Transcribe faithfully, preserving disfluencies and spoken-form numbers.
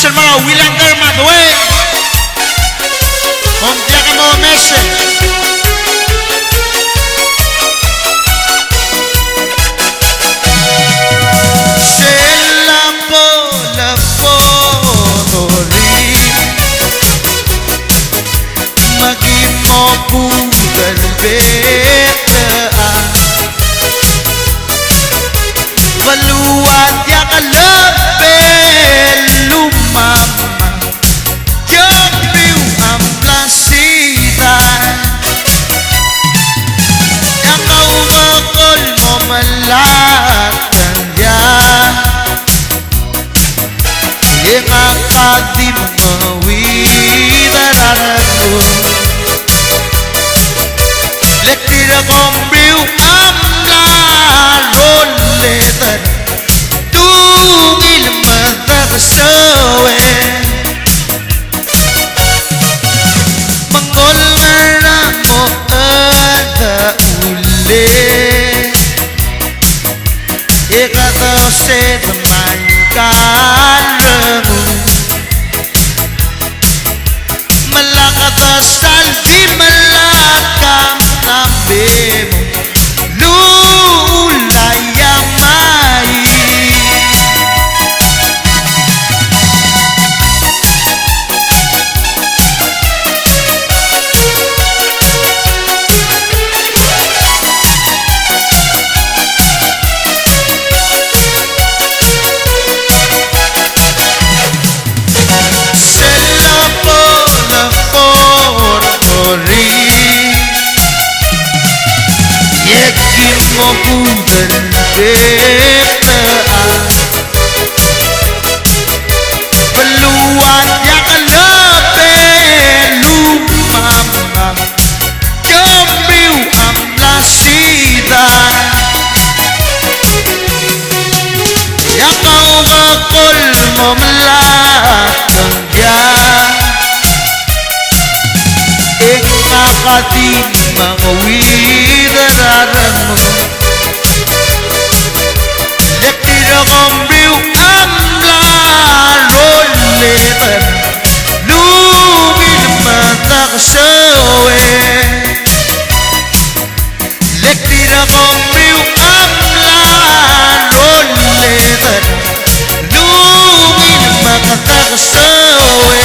Sel mo er a William Dermot, e. Kom diak mo omes e. Sel lebo lebo dori. Me ki mo kudel beta a. Beluu a diak lobelumam a. Ke mriu a mla sidang. E a kau a kol mo melatk er ngii a. E ngak a di mengeuid er a rengum. Le tir a ko mriu a mla rolel er a ungil me a dekesewe. Me ng kol ngerang mo er a ulel. E kede sel mei ka rengum. Me lak desal di me lak a mla mei mo lulai a mai. Sel lebo lebo dori. E ki mo kudel beta a. Beluu a diak lobelumam a. Ke mriu a mla sidang. E a kau a kol mo melatk er ngii a. E ngak a di mengeuid er a rengum. Le tir a ko mriu a mla rolel er a ungil me a dekesewe. Le tir a ko mriu a mla rolel er a ungil me a dekesewe.